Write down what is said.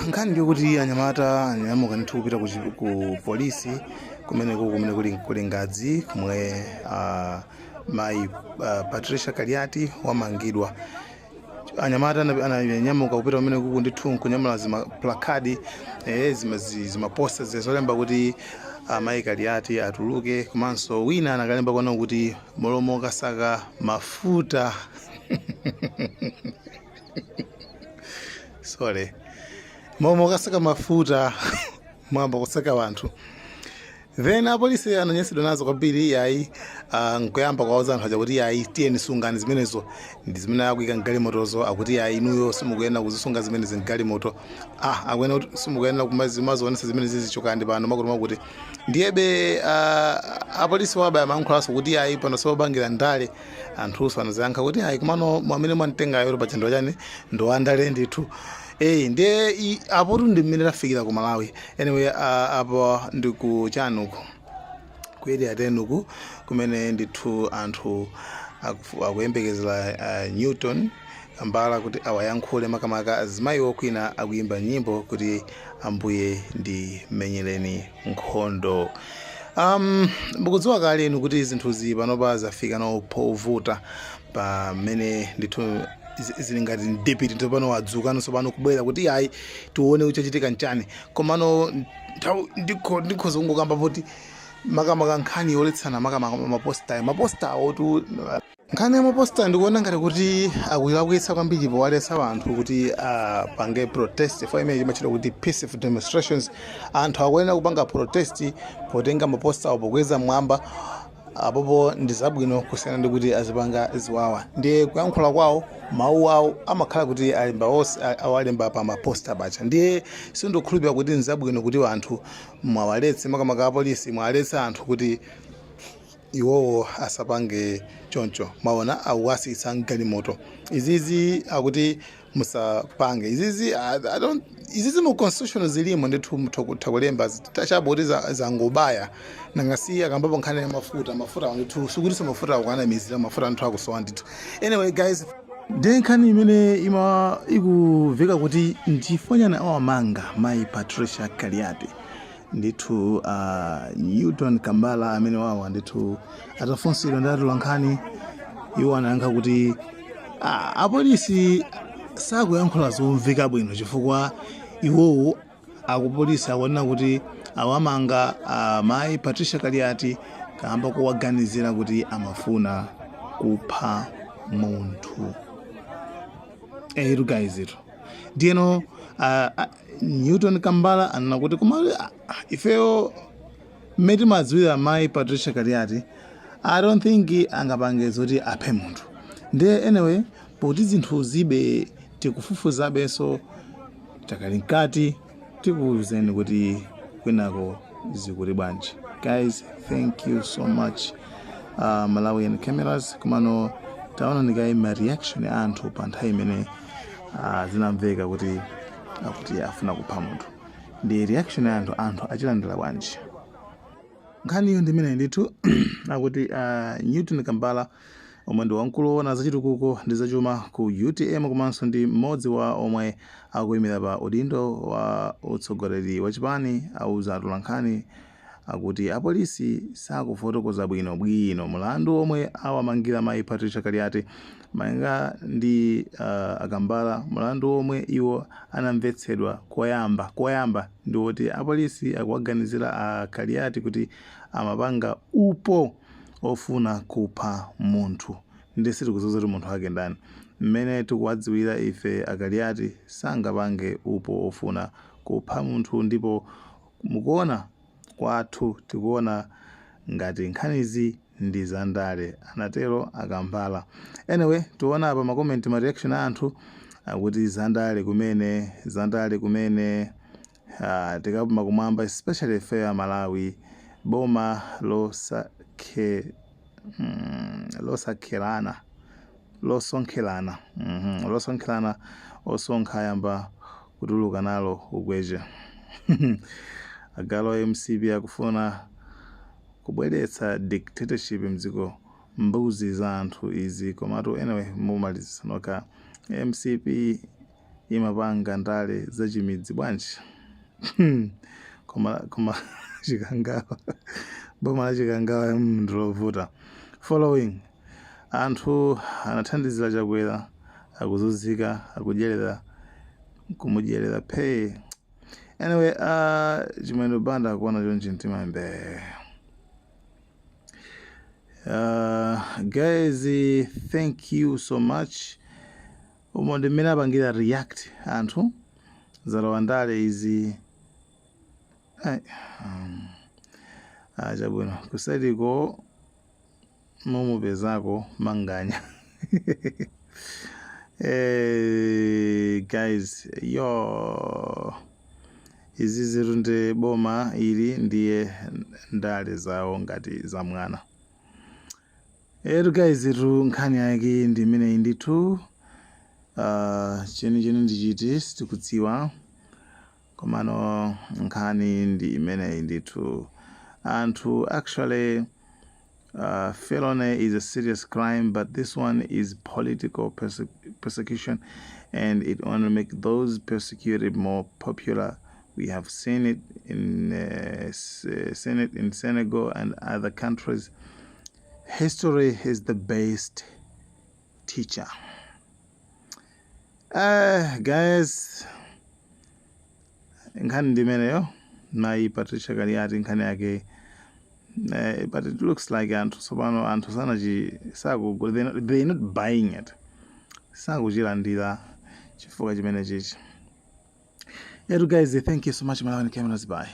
Nkhani ndikuti anyamata anyamuka ndithu kupita ku polisi kumeneko kumene kuli Ngadzi kumwe mayi Patricia Kaliati wamangidwa. Anyamata ananyamuka kupita kumene kuku ndithu nkunyamula zima placard, zima poster zolemba kuti amayi Kaliati atuluke, komanso wina anakalemba kwano kuti molomo kasaka mafuta, sorry, momo kasaka mafuta mwamba kusaka wanthu. Then apolisi ananyansidwa nazo kwambiri, yayi, nkuyamba kuwauza anthu aja kuti yayi, tiyeni sungani zimenezo, ndi zimene akuyika mgalimotozo. Akuti yayi, inuyo simukuyenera kuzisunga zimenezi mgalimoto, akuyenera kuti simukuyenera kumazionesa zimene zizichokani pano, makuti makuti. Ndiyebe apolisi wabaya mayankhulanso kuti yayi, pano sipopangira ndale. Anthunso anaziyankha kuti ayi, kumano mwamene mwamtengayo pachando chani ndi wandale ndithu. Ndiye apotu ndi mmene tafikira ku Malawi. Anyway, apo ndi ku chanuku ku Area 10 uku kumene ndithu anthu akuyembekezera Newton Kambala kuti awayankhule, makamaka azimayi okwina akuyimba nyimbo kuti "Ambuye ndimenyereni nkhondo". Mukudziwa kale inu kuti zinthuzi panopa zafika no povuta, pamene ndithu zili ngati mdipiti. Ndithu pano wadzuka pano kubwera kuti ayi, tione kuchachitika nchani. Komano nthawi ndikhoza kungokamba poti makamaka nkhani yoletsana, makamaka maposter, maposter awotu, nkhani ya maposter, ndikuona ngati kuti akulakwitsa kwambiri powaletsa anthu kuti apange protest for imene imachitwa kuti peaceful demonstrations. Anthu akuyenera kupanga protest potenga maposter awo, pokweza mwamba apopo ndi zabwino kusiyana ndi kuti azipanga ziwawa. Ndiye kuyankhula kwawo, mawu awo amakhala kuti alemba onse, awalemba pa maposter pacha. Ndiye sindikukhulupirira kuti nzabwino kuti anthu mwawaletse, makamaka apolisi mwawaletse anthu kuti iwowo asapange choncho. Maona akuwasitsa mgalimoto izizi, akuti musapange izizi. I don't, izizi mu constitution zilimo ndithu, mutha kutha kulemba chabe kuti zangobaya. Nangasi akambapo nkhani ya mafuta, mafuta awo ndithu sikutinso mafuta akuanamizira, mafuta anthu akusowa ndithu. Anyway guys, ndiye nkhani imene ima ikuveka kuti ndifonyana awamanga mayi Patricia Kaliati ndithu, Newton Kambala amene wawa ndithu atafunsidwa ndi atola nkhani, iwo anayankha kuti apolisi sakuyankhula zomveka bwino, chifukwa iwowo akupolisi akunena kuti awamanga mayi Patricia Kaliati kamba kuwaganizira kuti amafuna kupha munthu. Etu guys, itu ndiyeno Newton Kambala anena kuti koma ifeyo mmene timadziwira mayi Patricia Kaliati, I don't think angapange zoti aphe munthu. Ndiye anyway, poti zinthu zibe tikufufuzabenso, takali mkati, tikuwuzeni kuti kwinako zikuti bwanji. Guys, thank you so much, Malawian Cameras. Komano taona ndikayi ma reaction a anthu pa nthawi imene zinamveka kuti akuti afuna kupha munthu, ndi reaction ya anthu, anthu achilandira bwanji nkhaniyo? Ndi imene ndithu akuti Newton Kambala, omwe ndi wamkulu woona zachitukuko ndi zachuma ku UTM, komanso ndi mmodzi wa omwe akuyimira pa udindo wa utsogoleri wa chipani, auza atolankhani. Akuti apolisi sakufotokoza bwino bwino mulandu omwe awamangira mayi Patricia Kaliati. Malinga ndi a Kambala, mulandu omwe iwo anamvetsedwa koyamba ndi woti apolisi akuwaganizira a Kaliati kuti amapanga upo ofuna kupha munthu ndiye sitikudziwa zoti munthu wake ndani. Mmene tikuwadziwira ife a Kaliati sangapange upo ofuna kupha munthu ndipo mukuona kwathu tikuona ngati nkhanizi ndi zandale, anatero a Kambala. Anyway, tiona apa ma comment, ma reaction a anthu akuti zandale kumene, zandale kumene. Tikapuma kumwamba, especially ife a Malawi, boma losakhelana, losonkhelana, losonkhelana, osonkha ayamba kutuluka nalo ukweche. Agalu a MCP akufuna kubweretsa dictatorship mdziko, mbuzi za anthu izi. Komatu anyway, mumalizisa nokha. MCP imapanga ndale zachimidzi bwanji? Koma Chikangawa, boma la Chikangawa ndilovuta. Following anthu anathandizira Chakwera akuzunzika, akudyerera, kumudyerera pay. Anyway, Chimwendo Banda akuona chonchi, mtima mbee. Guys, thank you so much. Umo ndi mmene apangira react anthu. Zalowa ndale izi. Ai, chabwino, kusaliko mumupezako manganya. Guys, yo, izi zitu ndi boma ili, ndiye ndale zawo ngati za mwana. Etu guys, tu nkhani yake ndi imeneyi ndithu. Chenicheni ndichiti sitikudziwa, komano nkhani ndi imeneyi ndithu. Anthu actually, felony is a serious crime, but this one is political persecution and it only make those persecuted more popular. We have seen it in Senegal and other countries. History is the best teacher. Guys, nkhani ndimeneyo, mayi Patricia Kaliati, nkhani yake. But it looks like anthu tsopano, anthu sanachi saku they're not buying it, sakuchilandira chifukwa chimene chichi. Etu guys, thank you so much. Malawi Cameras, bye.